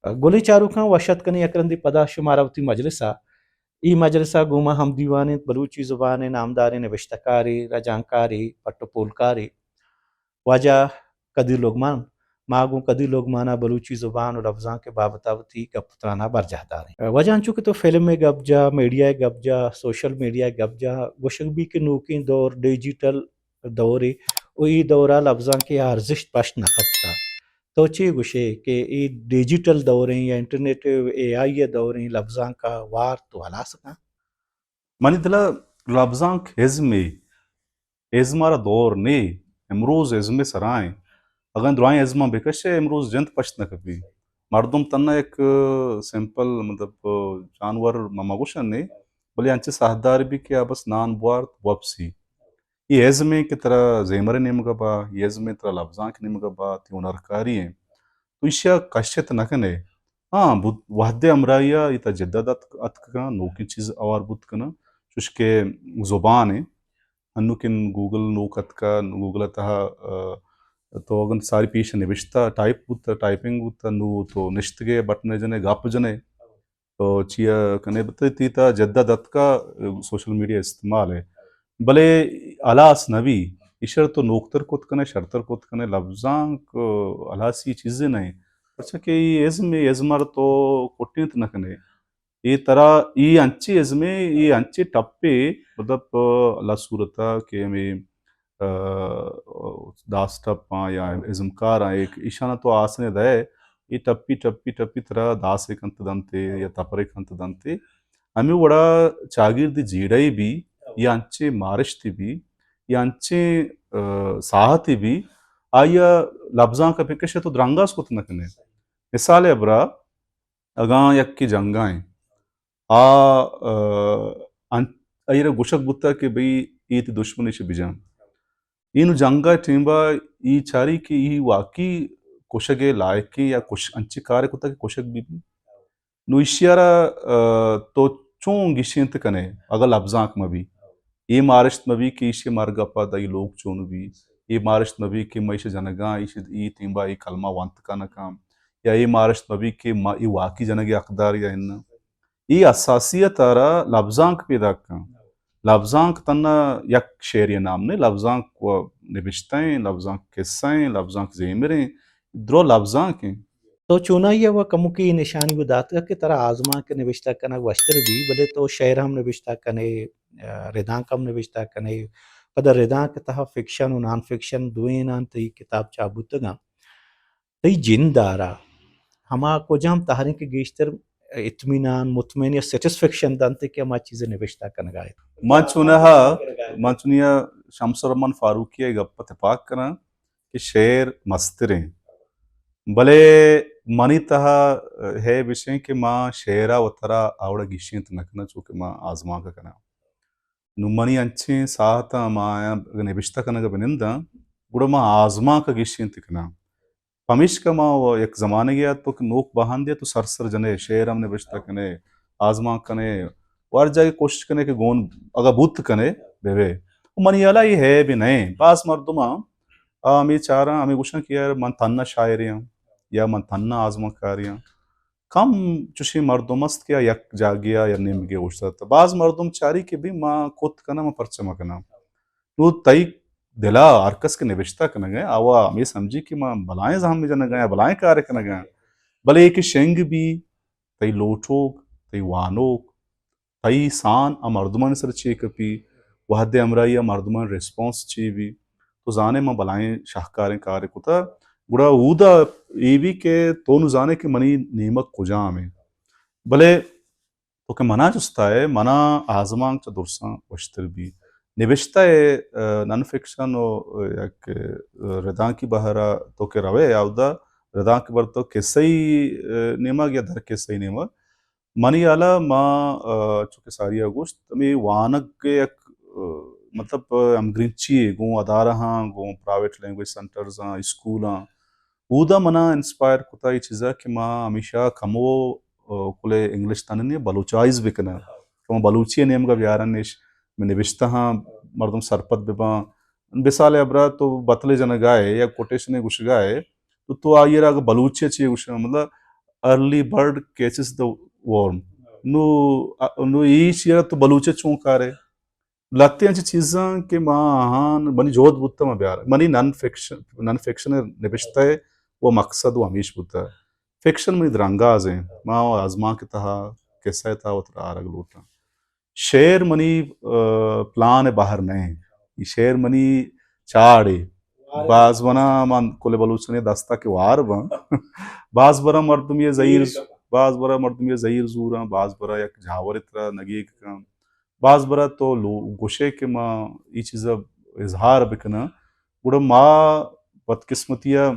گلیں چاروکاں، وش اتک کنیں یک رندے پدا شمارا وتی مجلس ءَ۔ اے مجلس ءَ گوں ما ہم دیوان انت بلوچی زبان ءِ نامداریں نبشتہ کارے، رجانکارے، پٹ ءُ پولکارے، واجہ قدیر لقمان۔ ما گوں قدیر لقمان ءَ بلوچی زبان ءُ لبزانک ءِ بابت ءَ وتی گپ ءُ تران ءَ برجاہ داریں۔ واجہ، انچو کہ تو فلم ءِ گپ جا، میڈیا ءِ گپ جا، سوشل میڈیا ءِ گپ جا، گوشگ بی کہ نوکیں دور ڈیجیٹل دورے ءُ اے دور ءَ لبزانک ءِ ارزشت پشت نہ کپتہ۔ تو چے گوشے کہ اے ڈیجیٹل دوریں یا انٹرنیٹ ءُ اے آئی ءِ دوریں لبزانک ءَ وارت ءُ ہلاس کن؟ منی دل ءَ لبزانک ازمے، ازم ءَ را دور نے، امروز ازم ءِ سرا ایں۔ اگاں درائیں ازماں بکشے، امروز جند پشت نہ کپی۔ مردم تنا یک، آ، سمپل، مطلب، آ، جانور ما مگوشن نے، بلے انچیں ساہدار بی کہ آ بس نان بوارت، وپسی۔ اے ازمیں کہ ترا زیمر ءِ نیمگ ءَ با، اے ازمیں ترا لبزانک ءِ نیمگ ءَ با، تئی ہنرکاری ایں۔ تو ایشی ءَ کشت نہ کن ئے۔ ہاں، بوت، وہد ءِ ہمراہی ءَ اے تہ جدت اتک، اتک کن، نوکیں چیز ہوار بوت کناں، چوش کہ زبان ایں۔ انوکیں گوگل نوک اتکا، گوگل ءِ تہا، آ، تو اگن ساری پیش نبشتہ ٹائپ بوت، ٹائپنگ بوت، نو تو نشتگے، بٹن جنے، گپ جنے۔ تو چیا کنے بت، تئی تہ جدت اتکا، سوشل میڈیا استعمال ءَ۔ بلے ہلاس نہ بی، ایشر تو نوکتر کت کنے، شرتر کت کنے، لبزانک ہلاسی چیزے نہ ایں۔ پرچا کہ اے ازم، اے ازم ءَ را تو کٹینت نہ کنے۔ اے ترا، اے انچیں ازمے، اے انچیں ٹپے، مطلب، اللہ صورت ءَ کہ ہمے آ، داس ٹپاں یا ازمکاراں، ایک ایشاناں تو آسنے دئے، اے ٹپی، ٹپی، ٹپی ترا داسے کنت دنتے یا تپرے کنت دنتے۔ ہمے وڑا چاگردی جیڑہے بی، یا انچیں مارشتے بی، یا انچیں، آ، ساہتے بی، آئی ءَ لبزانک ءَ بکشے تو درانگاز کت نہ کنے۔ مثال ءِ ہبرا، اگاں یکے جنگا ایں، آ، آ، ان-، آئی را گوشگ بوتگ کہ بھئی، اے تئی دشمن، ایشی بجن۔ اے نوں جنگ ءِ ٹیم ءَ اے چاری کہ اے واقعی کشگ ءِ لائق ایں یا کش-، انچیں کارے کتگ کہ کشگ بہ بی۔ نوں ایشی ءَ را، آ، تو چون گیشینت کنے اگاں لبزانک مہ بی؟ اے مارشت مہ بی کہ ایشی ءِ مرگ ءَ پد آئی لوگ چون بی؟ اے مارشت مہ بی کہ ما ایشی ءَ جنگاں، ایشی ءَ اے ٹیم ءَ اے کلمہ ونت کنگ ءَ، یا اے مارشت مہ بی کہ ما اے واقعی جنگ ءِ حقدار یا اناں؟ اے حساسیت ءَ را لبزانک پیداک کن۔ لبزانک تنا یک شعرے نام نے، لبزانک و نبشتہ ایں، لبزانک قصہ ایں، لبزانک زیمر ایں، درو لبزانک ایں۔ تو چونائی ءَ و کمکے نشانی و داتگ کہ ترا آزمانک نبشتہ کنگ وشتر بی، بلے تو شعر ہم نبشتہ کنے، آ، ردانک ہم نبشتہ کنے، پدا ردانک تہا فکشن و نان فکشن دوئینان تئی کتاب چاپ بوتگاں۔ تئی جند ءَ را ہما کجام تہریں کہ گیشتر اطمینان، مطمئن یا سیٹسفیکشن دنت کہ ہما چیز نبشتہ کنگا ات؟ من چونہا، من چونیا شمس الرحمن فاروقی ءِ گپ ءَ تپاک کناں کہ شعر مستریں، بلے منی تہا ہے بشیں کہ ما شعر ءَ وترا آوڑا گیشینت نہ کناں، چونکہ ما آزمانک کناں۔ نوں منی انچیں ساعتاں ما آیاں اگہ نبشتہ کنگ ءَ بننداں، گڑا ما آزمانک ءَ گیشینت کناں۔ پمیشکا ما و یک زمانگے ءَ تو کہ نوک بہندے تو سر سر جنے، شعر ہم نبشتہ کنے، آزمانک کنے، و ہر جاگہ کوشش کنے کہ گون اگہ بوت کنے بہ بے۔ و منی ہیالا اے ہے بھی نہیں۔ باز مردماں آ ہمے چاراں، ہمے گوشاں کہ یار من تھنا شاعرے آں یا من تھنا آزمانکارے آں۔ کم چوشیں مردم است کہ آ یک جاگے ءَ یا نیمگے اوشتات۔ باز مردم چاری کہ بی ما کت کناں، ما پرچہ مہ کناں۔ نوں تئی دل ءَ ہر کس کہ نبشتہ کنگ ءَ، آ وا ہمے سمجھی کہ ما بلائیں زہمے جنگ ءَ آں، بلائیں کارے کنگ ءَ آں۔ بلے اے کہ شنگ بی، تئی لوٹوک، تئی وانوک، تئی سان ءَ مردمانی سر چے کپی، وہد ءِ ہمراہی ءَ مردمانی ریسپانس چے بی، تو زانے من بلائیں شاہکاریں کارے کتا۔ گڑا اودا اے بی کہ تو نوں زانے کہ منی نیمگ کجام ایں۔ بلے تو کہ منا جستا ئے، منا آزمانک چہ درساں وشتر بی۔ نبشتہ ءِ، آ، نان فکشن و یک، آ، ردانکی بہر ءَ تو کہ روئے، اودا ردانک بر تو قصہی، آ، نیمگ یا در قصہی نیمگ۔ منی ہیال ءَ ما، آ، چو کہ ساری ءَ گوشت، ہمے وانگ ءِ یک، آ، مطلب، آ، ہمگرنچی یے گوں ادارہاں، گوں پرائیویٹ لینگویج سینٹرزاں، اسکولاں، اودا منا انسپائر کتا اے چیزا کہ ما ہمیشہ کمو، آ، کلے انگلش تننی بلوچائز بکناں، کہ ما بلوچی ءِ نیمگا بیارن اش، مئے نبشتہاں مردم سرپد بباں۔ مثال ءِ ہبرا تو بتلے جنگا ئے یا کوٹیشنے گوشگا ئے، تو، تو آئی ءَ را اگہ بلوچی ءَ چے گوشے، مطلب، Early bird catches the worm. نو، نو ایشی ءَ تو بلوچ ءَ چون کارے؟ لہتے انچیں چیزاں کہ ما آہان، منی جہد بوتہ ما بیار، منی نان فکشن، نان فکشن ءِ نبشتہ ءِ و مقصد و ہمیش بوتہ۔ فکشن منی درانگاز ایں، ما آزمانک ءِ تہا، قصہ ءِ تہا وترا آرگ لوٹاں۔ شعر منی، آ، پلان ءِ بہر نہ ایں، اے شعر منی چاڑے۔ باز برا من کل بلوچانی دستا کہ وار باں، باز برا مردمی زہیر، باز برا مردمی زہیر زوراں، باز برا یک جاورے ترا نگیگ کن، باز برا تو لو-، گوشے کہ ما اے چیزا اظہار بکناں، گڑا ما بدقسمتی ءَ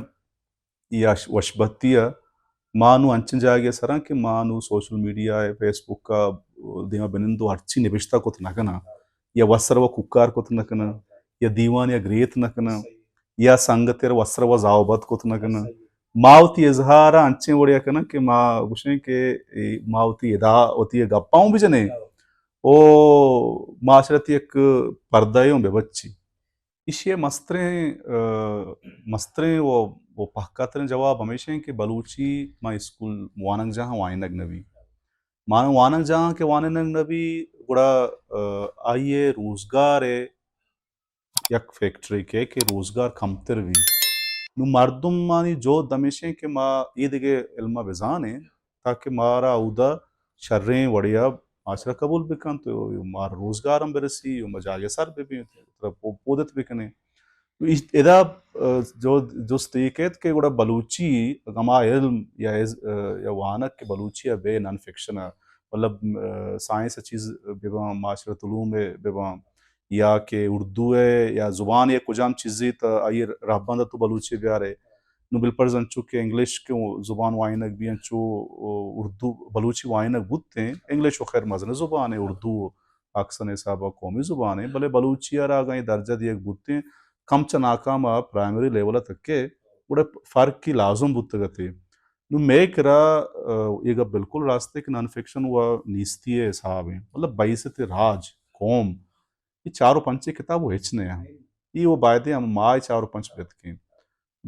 یا ش-، وشبہتی ءَ ما نوں انچیں جاگہے ءَ سراں کہ ما نوں سوشل میڈیا ءَ، فیس بک ءَ دیما بنند و ہرچی نبشتہ کت نہ کناں، یا وسر و کوکار کت نہ کناں، یا دیوانے ءَ گریت نہ کناں، یا سنگتے ءَ را وسر و زاوبد کت نہ کناں۔ ما وتی اظہار ءَ انچیں وڑے ءَ کناں کہ ما گوشیں کہ اے ما وتی ادا، وتی گپاں بجنیں، او معاشرتی یک پردہ اوں بہ بچی۔ ایشی ءِ مستریں، آ، مستریں و، و پہکاتریں جواب ہمیش ایں کہ بلوچی ما اسکول وانگجاہاں وانینگ نہ بی۔ ما وانگجاہاں کہ وانینگ نہ بی، گڑا، آ، آئی ءِ روزگار ءِ یک فیکٹرے کہ، کہ روزگار کمتر بی۔ نوں مردمانی جہد ہمیش ایں کہ ما اے دگہ علم ءَ بزانیں، تاکہ مارا اودا شریں وڑے ءَ معاشرہ قبول بکنت و مارا روزگار ہم برسی و ما جاگہ سر ببیں، ترا پو-، پودت بکنیں۔ تو ادا، آ، جو جست اے کیت کہ گڑا بلوچی ہما علم یا از-، آ، یا وانگ کہ بلوچی ءَ بہ نان فکشن ءَ، مطلب، آ، سائنس ءِ چیز بباں، معاشرت علوم ءِ بباں، یا کہ اردو ءِ یا زبان ءِ کجام چیزے تہ آئی رہبند ءَ تو بلوچی ءَ بیارے۔ نوں بالفرض انچو کہ انگلش کہ زبان وانینگ بی، انچو اردو، بلوچی وانینگ بوتیں، انگلش و خیر مزن زبانے، اردو پاکستان ءِ حساب ءَ قومی زبانے، بلے بلوچی ءَ را اگاں اے درجہ دیگ بوتیں، کم چہ ناکام ءَ پرائمری لیول ءَ تک ءَ گڑا فرقی لازم بوتگ اتے۔ نوں مئے کرا، آ، اے گپ بالکل راستے کہ نان فکشن و نیستی ءِ حساب ایں، مطلب بحیثیت راج، قوم، اے چار و پنچیں کتاب و ہچ نہ ایں۔ اے و بایدیں ہم ما اے چار و پنچ بیتکیں۔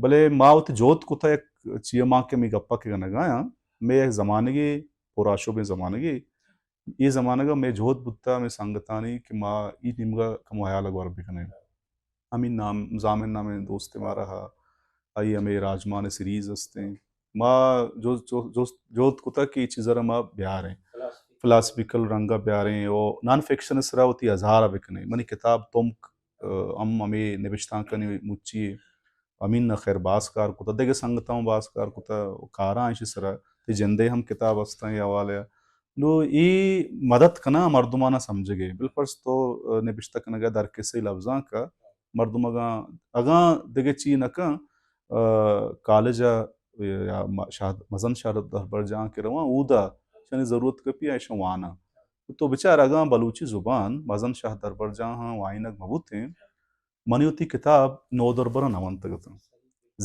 بلے ما وتی جہد کتہ یک چیئے، ما کہ ہمے گپا کہ کنگایاں، مئے یک زمانگے، پرآشوبیں زمانگے، اے زمانگا مئے جہد بوتہ، مئے سنگتانی کہ ما اے نیمگا کمو حیال گور بکنیں۔ ہمے نام، زامن نامیں دوستے مارا ہا، آئی ہمے راجمان سیریز ہستیں۔ ما جہد، جہد، جہد، جہد کتہ کہ اے چیزا را ما بیاریں۔ فلاسفیکل رنگا بیاریں و نان فکشن سرا وتی اظہار بکنیں۔ منی کتاب تمک، آ، ہم ہمے نبشتانکانی مچی اے۔ امین ءَ خیر باز کار کتہ، دگہ سنگتاں باز کار کتہ، کاراں ایشی سرا، تئی جندے ہم کتاب ہستاں اے حوالے ءَ۔ نوں اے مدد کناں مردماناں سمجھگ ءَ۔ بالفرض تو، آ، نبشتہ کنگ ءَ در کسے لبزانک ءَ مردم اگاں، اگاں دگہ چی نہ کن، آ، کالج ءَ یا م-، شاہ، مزن شہر دربرجاہ کہ رواں، اودا اشانی ضرورت کپی، ایشاں واناں۔ تو بچار اگاں بلوچی زبان مزن شہر دربرجاہاں وانینگ مہ بوتیں، منی وتی کتاب نودربراں نہ ونتگ اتاں۔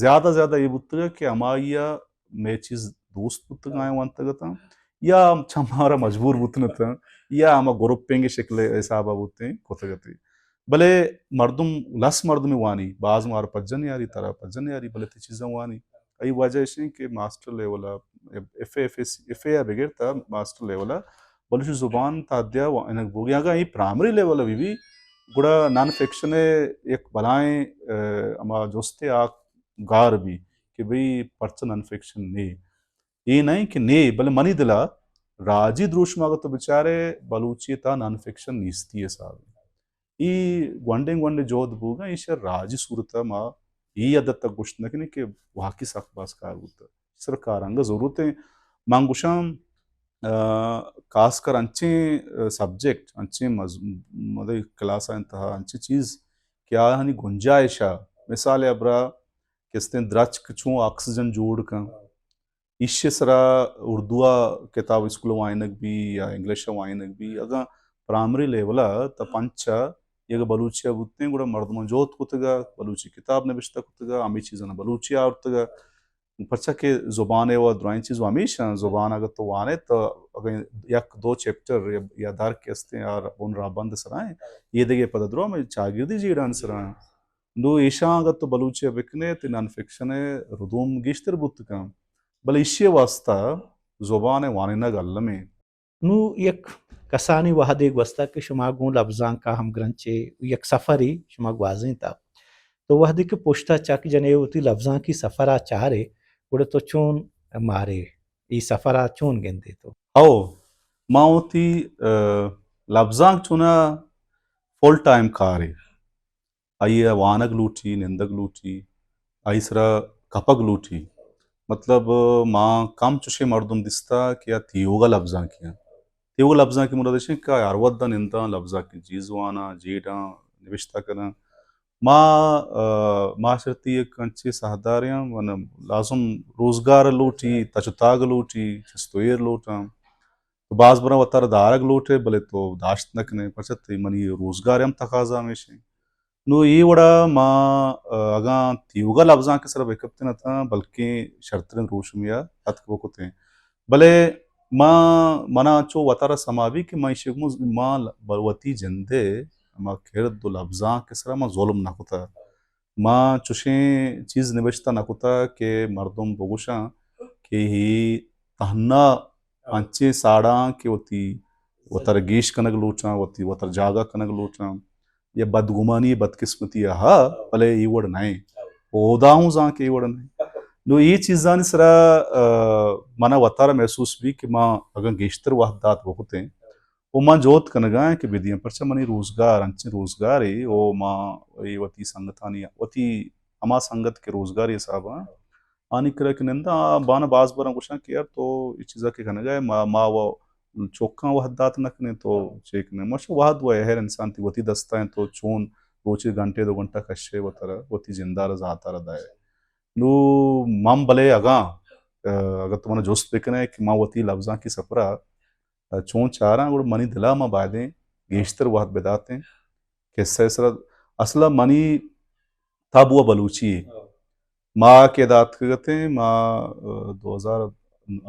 زیادہ زیادہ اے بوتگ کہ ہمائی ءَ مئے چیز دوست بوتگ آیاں ونتگ اتاں، یا چہ مارا مجبور بوتن اتاں، یا ہما گروپنگ شکل ءِ حساب ءَ بوتیں کتگ اتیں۔ بلے مردم، لس مردمے وانی، باز مارا پجہ نیاری، ترا پجہ نیاری، بلے تئی چیزاں وانی۔ اے وجہ اش انت کہ ماسٹر لیول ءَ، F A, F A C, F A ءَ بگر تا ماسٹر لیول ءَ بلوچی زبان تا حدے ءَ وانگ بوگی۔ اگاں اے پرائمری لیول ءَ بہ بی، گڑا نان فکشن ءِ یک بلائیں، آ، ہما جستے آ گار بی کہ بھئی پرچہ نان فکشن نے؟ اے نہ انت کہ نے، بلے منی دل ءَ راجی دروشم ءَ اگاں تو بچارے، بلوچی ءِ تہا نان فکشن نیستی ءِ حساب ءَ۔ اے گونڈیں گونڈیں جہد بوگاں، ایشی ءَ راجی صورت ءَ ما اے حد ءَ تک گوشت نہ کنیں کہ واقعی سک باز کار بوتگ۔ سر کار انگت ضرورت ایں۔ من گوشاں، آ، خاص کر انچیں، آ، سبجیکٹ، انچیں مز-، مطلب کلاس ءِ تہا انچیں چیز کہ آہانی گنجائش ءَ، مثال ءِ ہبرا کستیں درچک چون آکسیجن جوڑ کن، ایشی سرا اردو ءَ کتاب اسکول ءَ وانینگ بی یا انگلش ءَ وانینگ بی، اگاں پرائمری لیول ءَ تا پنچ ءَ یک بلوچی ءَ بوتیں، گڑا مردماں جہد کتگ ءَ، بلوچی کتاب نبشتہ کتگ ءَ، ہمے چیزاں بلوچی ءَ آورتگ ءَ۔ پرچا کہ زبان ءِ و درائیں چیز و ہمیش انت، زبان اگاں تو وانے تو اگاں یک دو چیپٹر یا، یا درک استیں آ بن رہبند سرا ایں، اے دگہ پدا درو ہمے چاگردی جیڑان سرا ایں۔ نوں ایشاں اگاں تو بلوچی ءَ بکنے، تئی نان فکشن ءِ ردوم گیشتر بوت کن۔ بلے ایشی ءِ واستہ زبان ءِ وانینگ الم ایں۔ نوں یک کسانیں وھدے گوستگ کہ شما گوں لبزانک ءَ ھمگرنچ ئے، یک سفرے شما گوازینتگ۔ تو وھدے کہ پشت ءَ چک جن ئے، وتی لبزانکی سفر ءَ چار ئے، گڑا تو چون مار ئے، اے سفر ءَ چون گند ئے تو؟ ھو، ما وتی، ءَ، لبزانک چوناھا فل ٹائم کارے۔ آئی ءَ وانگ لوٹی، نندگ لوٹی، آئی سرا کپگ لوٹی۔ مطلب، ما کم چشیں مردم دیستا کہ آ تیوگا لبزانکی آں۔ تیوگا لبزانکی مراد ایش اِنت کہ آ ھر وھد ءَ ننداں، لبزانکی چیز واناں، جیڑاں، نبشتہ کناں۔ ما، ءَ، معاشرتی یک انچیں ساھدارے آں، من لازم روزگار لوٹی، تچ و تاگ لوٹی، چست و ایر لوٹاں۔ تو باز براں وتارا دارگ لوٹ ئے، بلے تو داشت نہ کن ئے، پرچا تئی منی روزگار ءِ ھم تقاضا ھمیش اِنت۔ نوں اے وڑا ما، ءَ، اگاں تیوگا لبزانک ءِ سرا بہ کپتیں اتاں، بلکیں شرتریں دروشمے ءَ اتک بکتیں۔ بلے ما، منا چو وتارا سما بی کہ ما ایشی گوں ما ل-، وتی جند ءِ ھما کرد و لبزانک ءِ سرا ما ظلم نہ کتہ۔ ما چشیں چیز نبشتہ نہ کتہ کہ مردم بگوشاں کہ اے تھنا انچیں ساڑاں کہ وتی وتر گیش کنگ لوٹاں، وتی وتر جاگہ کنگ لوٹاں، یا بدگمانی، بدقسمتی ءَ ھا، بلے اے وڑ نہ ایں۔ او ھدا ھوں زان کہ اے وڑ نہ ایں۔ نوں اے چیزانی سرا، ءَ، منا وتارا محسوس بی کہ ما اگاں گیشتر وھد دات بکتیں، و من جہد کنگا آں کہ بدیاں، پرچا منی روزگار، انچیں روزگارے، و ما اے وتی سنگتانی، وتی ہما سنگت کہ روزگاری حسابا آنی کرا کہ ننداں، آ باناں باز براں گوشاں کہ یار تو اے چیزا کہ کنگا ئے، ما، ما و چوکاں وہد دات نہ کنیں تو چے کنیں؟ ماشا وہد و ہر انسان تی وتی دستا انت، تو چون روچے گھنٹے دو گھنٹہ کشے وترا، وتی جندارا زاتارا دائے۔ نو من بلے اگاں، اگاں تو منا جست بکنے کہ من وتی لبزانکی سفرا چون چاراں، گڑا منی دلا ما بایدیں گیشتر وہد بداتیں۔ قصہ ء سرا اصلا منی تب و بلوچی ء۔ ما کہ ادا اتکگ اتیں، ما، ء، دو ہزار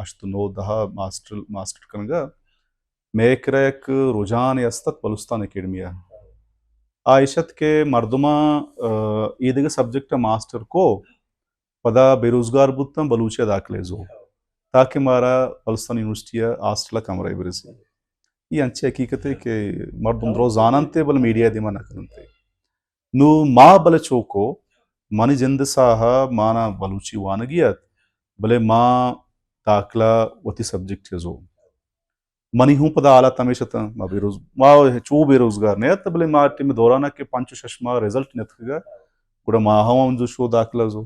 ہشت نو دہ ماسٹر، ماسٹر کنگا مئے کرا یک رجحانے است ات بلوچستان اکیڈمی ء۔ آ ایش ات کہ مردماں، ء، اے دگہ سبجیکٹ ء ماسٹر کو، پدا بے روزگار بوتاں، بلوچی ء داخلہ زو، تاکہ مارا بلوچستان یونیورسٹی ء ہاسٹل ء کمرہ برسی۔ اے انچیں حقیقتے کہ مردم درو زاننتے، بلے میڈیا دیما نہ کننتے۔ نو ما بلے چوکو، منی جند ساہ ء مانا بلوچی وانگی ات، بلے ما داخلہ وتی سبجیکٹ ء زو۔ منی ہوں پدا حالت ہمیش اتاں، ما بے روز-، ما چو بے روزگار نہ ات، بلے ما ٹیم دوران کہ پنچ و شش ماہ رزلٹ نتکگا، گڑا ما ہم ہم جو شو داخلہ زو۔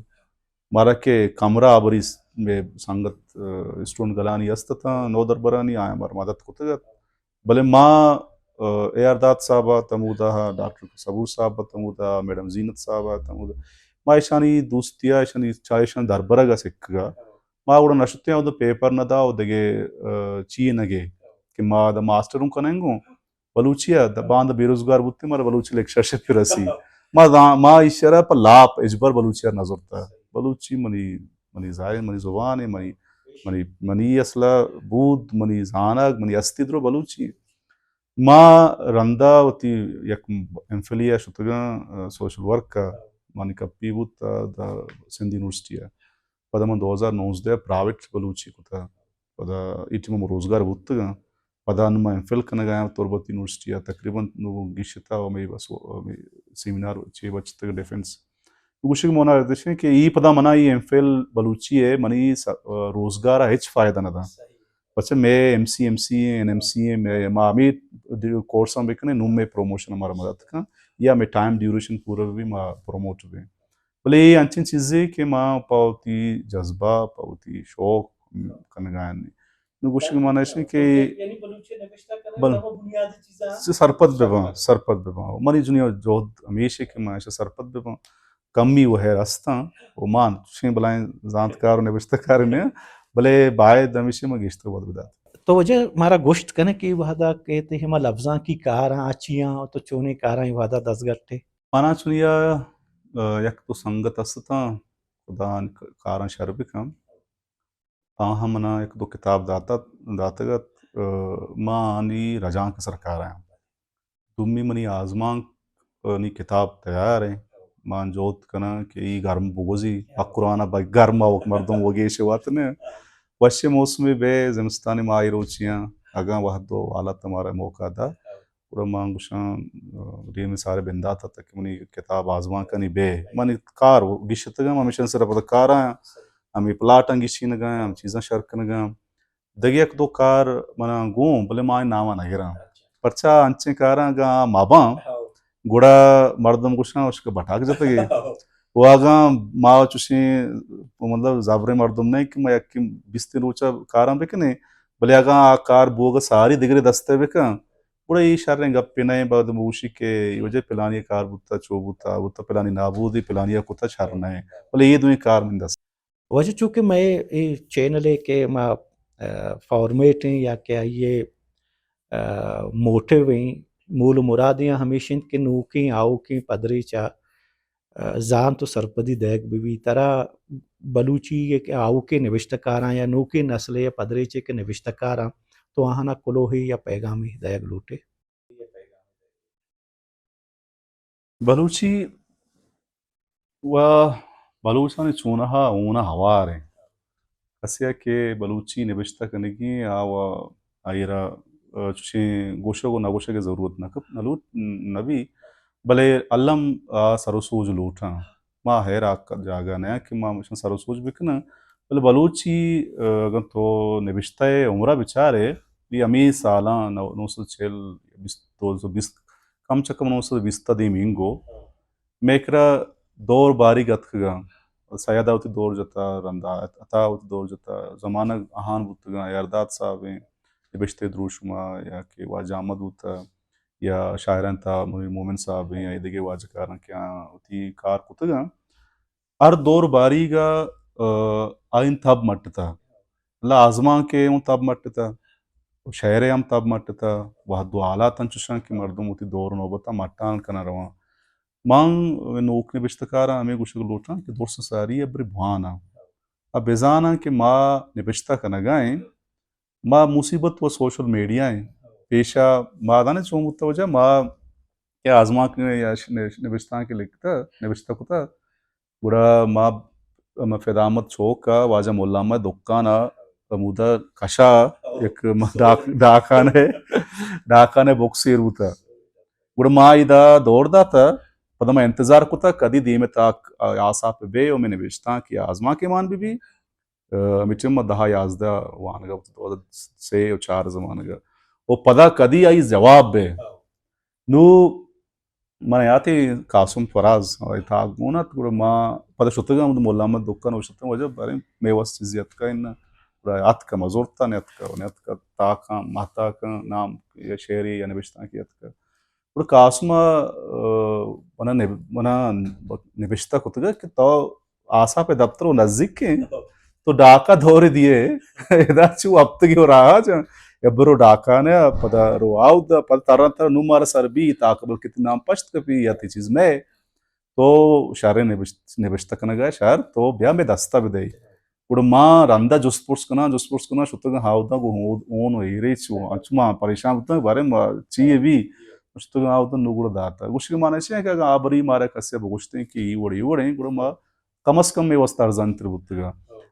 مارا کہ کمرہ آبری س-، مئے سنگت، ء، اسٹوڈنٹ گلانی است اتاں، نودربرانی، آیاں مارا مدد کتگ ات۔ بلے ما، ء، اے آر داد صاحب ات ہمودا، ڈاکٹر صبور صاحب ات ہمودا، میڈم زینت صاحب ات ہمودا۔ ما ایشانی دوستی ء، ایشانی چاہ ایشانی دربرگ ء سکگا۔ ما گڑا نہ شتیں، اودا پیپر نہ دا، او دگہ، ء، چی نہ گے کہ ما دا ماسٹر ہوں کنیں گوں بلوچی ء، دا باند بے روزگار بوتیں، مارا بلوچی لیکچرشپ رسی۔ ما دا، ما ایشرا پہ لاپ اجبر بلوچی ء نہ زرتا۔ بلوچی منی، منی ظاہر، منی زبان ہے، منی، منی، منی اصل بود، منی زانگ، منی ہستی درو بلوچی۔ ما رندا وتی یک ایم فل ء شتگاں، ء، سوشل ورک ء، منی کپی بوت ء، دا سندھ یونیورسٹی ء۔ پدا من دو ہزار نوزدہ ء پرائیویٹ بلوچی کتا۔ پدا اے ٹیم ء من روزگار بوتگاں۔ پدا نوں من ایم فل کنگ ء آیاں تربت یونیورسٹی ء، تقریباً نوں گیشتر ہمے بس، ہمے سیمینار چے بچتگ ڈیفنس۔ گوشگ من ارزش کہ اے پدا منا اے ایم فل بلوچی ء منی س-، روزگار ء ہچ فائدہ نہ داں۔ پرچہ مئے ایم سی، ایم سی اے، این ایم سی اے، مئے، ما ہمے کورس ہم بکنیں، نوں مئے پروموشن ہمارا مدد کن، یا مئے ٹائم ڈیوریشن پورا بھی ما پروموٹ بیں۔ بلے اے انچیں چیزے کہ ما پہ وتی جذبہ، پہ وتی شوق کنگا آں۔ نوں گوشگ مانا ایش کہ یعنی بلوچی نبشتہ کنگ بل-، ہما بنیادی چیزاں چہ سرپد بہ باں، سرپد۔ سرپد بہ باں۔ منی جنیا جہد ہمیش کہ ما ایشا سرپد بہ باں۔ کمی و ہیر ہستاں و ما چشیں بلائیں زانتکار و نبشتہ کار نہ، بلے باید ہمیشی ما گیشتر وہد بدات۔ تو واجہ مارا گوشت کنے کہ وہدا کہ تئی ہما لبزانکی کاراں آ چیاں، تو چونیں کاراں وہدا دزگٹ ئے؟ منا چنیا، ء، یک دو سنگت ہستاں، خدا آن ک-، کاراں شر بکن۔ آہاں منا یک دو کتاب داتا، داتگ ات، ء، ما آنی رجانک سر کار آیاں۔ دومی منی آزمانک ء نی کتاب تیار ایں۔ من جہد کناں کہ اے گرم بگوزی، پہ قرآن ء بہ گرم ء مردم وگیش وت نے۔ وشیں موسمے بے، زمستانی ماہی روچیاں، اگاں وہد و حالت مارا موقع دا، گڑا من گوشاں، آ، ڈیمے سارے بندات ات کہ منی کتاب آزمانکانی بے۔ منی کار گشتگاں، ہمیشاں سر پد کاراں، ہمے پلاٹاں گشینگاں، ہم چیزاں شر کنگاں۔ دگہ یک دو کار منا گوں، بلے ما آئی نام نہ گراں۔ پرچا انچیں کاراں اگاں آ مباں، گڑا مردم گوشاں، اشکہ بٹاک جتگے۔ و اگاں ما چوشیں، مطلب، زبریں مردم نہ ایں کہ ما یکیں بیستیں روچ ء کاراں بکنیں، بلے اگاں آ کار بوگ ء ساری دگرے دست ء بکن، گڑا اے شریں گپے نہ ایں۔ بعد بگوشی کہ اے وجہ پلانی کار بوتا، چو بوتا، بوتا پلانی نابودی، پلانی ء کتا، شر نہ ایں۔ بلے اے دوئیں کار من دست۔ واجہ چونکہ مئے اے چینل ء کہ ما، آ، فارمیٹ ایں یا کہ آئی ء، آ، موٹو ایں، مول و مراد ایں ہمیش انت کہ نوکیں آؤکیں پدریچ ء، آ، زانت و سرپدی دئیگ بہ بیت۔ ترا بلوچی ء کہ آؤکیں نبشتہ کاراں یا نوکیں نسل ء پدریچ ء کہ نبشتہ کاراں تو آہانا کلوہے یا پیغامے دئیگ لوٹے؟ بلوچی و بلوچانی چونہا ہون ء ہوار انت۔ کسے ء کہ بلوچی نبشتہ کنگی آ و آئی را، آ، چوشیں گوشگ و نہ گوشگ ء ضرورت نہ کپ، نہ لوٹ، نہ بی، بلے الم آ سر و سوج لوٹاں۔ ما ہیر آ جاگہ نہ کہ ما مشن سر و سوج بکناں، بلے بلوچی، آ، اگر تو نبشتہ ء عمرہ بچارے، بی ہمیں سالاں نو، نو سد چل، بیست، دو سد بیست، کم چہ کم نو سد بیست ء دیم اینگو، مئے کرا دور باریگ اتکگاں۔ سید ء وتی دور جتا، رندا عطا ء وتی دور جتا، زمانگ آہان بوتگاں، یارداد صاحب ایں، نبشتہ دروشم ء یا کہ واجہ احمد بوتا یا شاعران تا منیر مومن صاحب ایں یا دگہ واجہ کاراں کہ آ وتی کار کتگاں۔ ہر دور باریگ ء، آ، آئین تب مٹتا۔ اللہ آزمانک ء اوں تب مٹتا، شعر ء ہم تب مٹتا، وہد و حالات انچوشاں کہ مردم وتی دور و نوبت ء مٹان کناں رواں۔ من نوک نبشتہ کاراں ہمے گوشگ لوٹاں کہ درس ساری ء برے بواناں۔ ء بزاناں کہ ما نبشتہ کنگا ایں، ما مصیبت و سوشل میڈیا ایں۔ پیشا ما دانے چون بوتا وجہ ما کہ آزمانک یا ش-، نبشتانک لکھتا، نبشتہ کتا، گڑا ما ہمے فدا احمد چوک ء واجہ ملا احمد دکان ء ہمودا کشا یک ما ڈاک-، ڈاکانے، ڈاکانے بکس ایر بوتا۔ گڑا ما ادا دور داتا، پدا ما انتظار کتا کدی دیم تاک آساپ بے و میں نبشتانک یا آزمانک مان بی بی۔ ء، ہمے ٹائم ما دہ یازدہ وانگ ء، دو ہزار سے و چار زمانگ ء۔ و پدا کدی آئی جواب بے۔ نو من یاتی قاسم فراز آئی تاک گون ات، گڑا ما پدا شتگاں ہمود ملا احمد دکان و شتگاں، واجہ باریں مے وس چیزی اتکا اناں۔ گڑا اتکا ما زرتا، نیتکا و نیتکا تاکاں، ماہتاکاں، نام یا شعری یا نبشتانکی اتکا۔ گڑا قاسم ء، ء، منا نب-، منا نبشتہ کتگ کہ تو آساپ ء دپتر و نزیک ایں، تو ڈاکا دورے دیئے، ادا چو ہپتگی و راہ جاں، یا برو ڈاکانے ء، پدا رو آودا، پدا تران تران نوں مارا سر بی، تاکہ بلکہ تئی نام پشت کپی یا تئی چیز مئے، تو شریں نبشت-، نبشتہ کنگا شر، تو بیا مئے دستا بدئے۔ گڑا ما رندا جست پرس کناں، جست پرس کناں، شتگاں ہاودا گوں ہود-، ہون و ایرے چو، انچو ما پریشان بوتاں، بارے ما چی اے بی؟ شتگاں ہاودا نو گڑا داتا۔ گوشگ مانا چی اے کہ اگاں آ بری مارا کسے بگوشتیں کہ ای وڑ، ای وڑیں، گڑا ما کم از کم مئے واسطہ ارزان تر بوتگا۔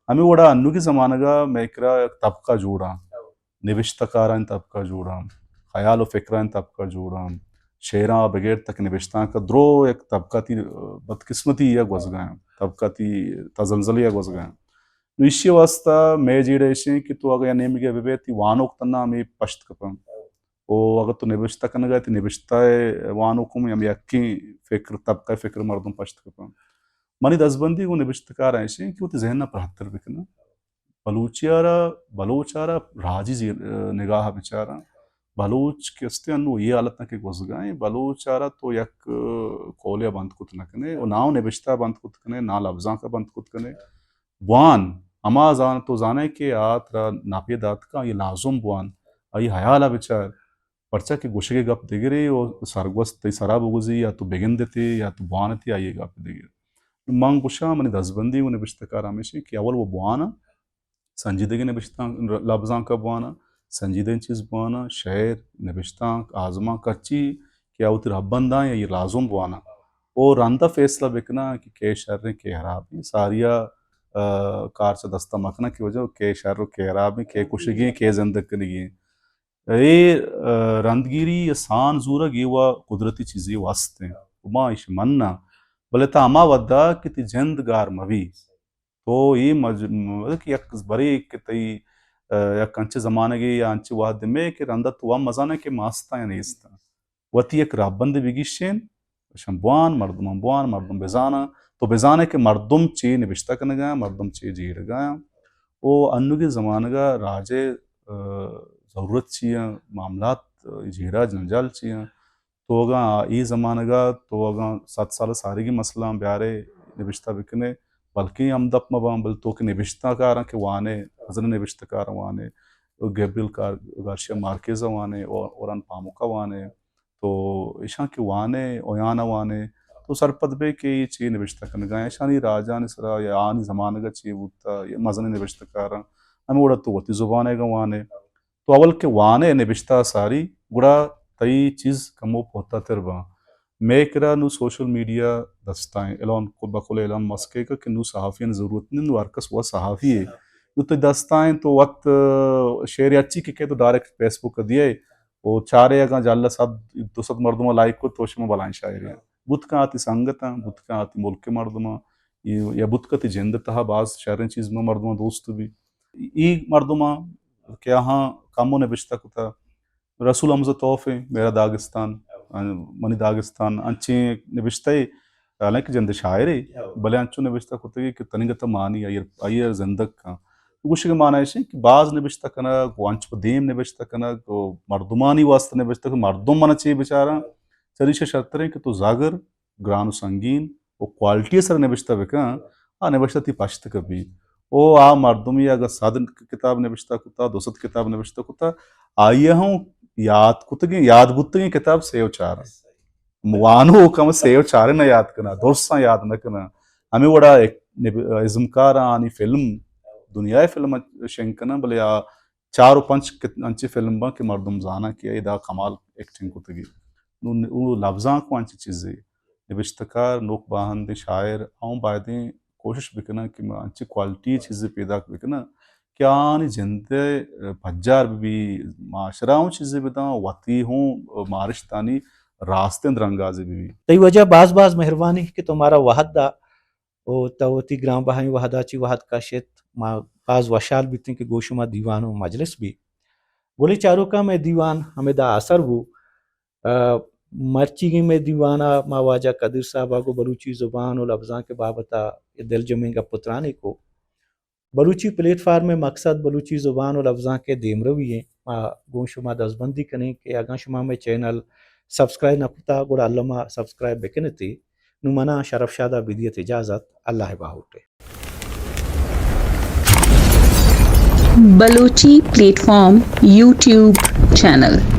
ہمیں وڑا انوگی زمانگا مئے کرا یک طبقہ جوڑا۔ نبشتہ کارانی طبقہ جوڑاں، خیال و فکرانی طبقہ جوڑاں، شعراں بگر تک نبشتانک درو یک طبقاتی، ء، بدقسمتی یا گوزگاں، طبقاتی تزلزلی یا گوزگاں۔ نو ایشی واسطہ مئے جیڑہ ایشیں کہ تو اگہ یا نیمگے بہ بیت، تئی وانوک تنا ہمے پشت کپن۔ او اگہ تو نبشتہ کنگا، تئی نبشتہ ء وانوک ہم ہمے یکیں فکر، طبقہ فکر مردم پشت کپن۔ منی دزبندی گوں نبشتہ کاراں ایشیں کہ وتی ذہن ء پرہتر بکنن۔ بلوچی ء را، بلوچ ء را راجی زی-، نگاہ ء بچاراں۔ بلوچ کہ استیں انو اے حالتاں کہ گوزگا ایں، بلوچ ء را تو یک، ء، کولے ء بند کت نہ کنے، و ناں نبشتہ ء بند کت کنے، ناں لبزانک ء بند کت کنے۔ بوان، ہما زان-، تو زانے کہ آ ترا نپے دات کن، آئی لازم بوان، آئی حیال ء بچار۔ پرچا کہ گوشگے گپ دگرے و سرگوست تئی سرا بگوزی یا تو بگندتے یا تو بوانتے آئی گپ دگر۔ من گوشاں منی دزبندی و نبشتہ کار ہمیشیں کہ اول و بواناں، سنجیدگیں نبشتانک، لبزانک ء بواناں، سنجیدگیں چیز بواناں، شعر، نبشتانک، آزمانک، ہرچی کہ آ وتی رھبنداں یا اے لازم بواناں۔ او رندا فیصلہ بکناں کہ کئے شریں، کئے حرابیں۔ ساریا ء، کار چہ دست ء مکناں کہ وجہ کہ شر و کہ حراب ایں، کہ کشگی ایں، کہ زندگ کنگی ایں۔ اے، ء، رندگیری یا سان زورگ اے و قدرتی چیزے و است ایں۔ ما ایش مناں۔ بلے تا ہما ودا کہ تی جند گار مبی۔ تو اے مج-، م-، کہ یک برے کہ تئی، ء، یک انچیں زمانگے یا انچیں وہدے مئے کہ رندا تو ہم مزاناں کہ ما استاں یا نیستاں۔ وتی یک رہبندے بگیشین، اشاں بوان، مردماں بوان، مردم بزاناں۔ تو بزانے کہ مردم چے نبشتہ کنگا، مردم چے جیڑگا۔ او انوگیں زمانگا راجے، ء، ضرورت چی ایں، معاملات، ء، جیڑا جنجال چی ایں۔ تو اگاں اے زمانگا تو اگاں صد سال ساریگی مسئلہ بیارے نبشتہ بکنے، بلکیں ہمدپ مباں، بل تو کہ نبشتہ کاراں کہ وانے، مزن نبشتہ کاراں وانے، گیبریل کار-، گارشیا مارکیز وانے، او-، اوران پاموکا وانے، تو ایشاں کہ وانے، اویانا وانے، تو سرپد بے کہ اے چی نبشتہ کنگا ایں، ایشانی راجانی سرا یا آنی زمانگا چی بوتا، یا مزنیں نبشتہ کاراں، ہمے وڑا تو وتی زبانگا وانے۔ تو اول کہ وانے نبشتہ ساری، گڑا تئی چیز کمو پہتہ تر باں۔ مئے کرا نوں سوشل میڈیا دستائیں، ایلان، بقول ایلان مسک ء کہ نوں صحافیانی ضرورت نہیں، نوں ہر کس وہ صحافی ہے۔ نوں تو دستائیں تو وت، ء، شعر ہرچی کہ کہے تو ڈائریکٹ فیس بک ء دیئے، او چارے اگاں جل صد، دو صد مردم لائک کو تو شما بلائیں شاعر ہیں۔ بوت کن آتی سنگتاں، بوت کن آتی ملک مردماں، یا بوت کن آتی جند تہا باز شریں چیز ما مردماں دوست بھی۔ ای مردماں کہ آہاں کمو نبشتہ کتا، رسول حمزہ توف ایں، میرا داغستان، منی داغستان، انچیں نبشتہ ء، حالانکہ جند شاعرے، بلے انچو نبشتہ کتگی کہ تنیگت مانی آئی، آئی زندگ کن۔ گوشگ مانا ایش کہ باز نبشتہ کنگ، گوں انچ پہ دیم نبشتہ کنگ، گوں مردمانی واسطہ نبشتہ کنگ، مردم من چے بچاراں، چریشہ شرتریں کہ تو زاگر، گران و سنگین و کوالٹی سر نبشتہ بکن، آ نبشتہ تی پشت کپی۔ او آ مردمی اگر صد کتاب نبشتہ کتا، دو صد کتاب نبشتہ کتا، آئی ہم یاد کتگیں، یاد بوتگیں کتاب سے و چار۔ وانوک ہم سے و چار نہ یاد کنا، درساں یاد نہ کنا۔ ہمیں وڑا ایک نب-، ازمکار آنی فلم، دنیا فلم شنگ کنا، بلے آ چار و پنچ کت-، انچیں فلم باں کہ مردم زاناں کہ ادا کمال ایکٹنگ کتگی۔ نوں او لبزانک و انچیں چیزے۔ نبشتہ کار، نوک باہندیں شاعر، اوں بایدیں کوشش بکناں کہ ما انچیں کوالٹی چیزے پیداک بکناں کہ آنی جند ء پجار بہ بی، معاشرہ ہوں چیزے بداں، وتی ہوں مارشتانی راستیں درانگازے بہ بی۔ تئی وجہ باز باز مہربانی کہ تو مارا وہد دا۔ و تو وتی گران بہائیں وہدا چی وہد کشت، ما باز وشحال بیتیں کہ گوں شما دیوان و مجلس بی۔ گلیں چاروکاں، مئے دیوان ہمدا آسر بو۔ ء، مرچیگیں مئے دیوانا ما واجہ قدیر صاحبا گوں بلوچی زبان و لبزانک بابتا دلجمیں گپ و ترانے کو۔ بلوچی پلیٹ فارم ء مقصد بلوچی زبان و لبزانک ء دیمروی ایں۔ ما گوں شما دزبندی کنیں کہ اگاں شما مئے چینل سبسکرائب نہ کتا، گڑا الما سبسکرائب بکنتے۔ نوں منا شرف شادا بدیت اجازت۔ اللہ باہوٹ ء۔ Balochi plate form YouTube channel.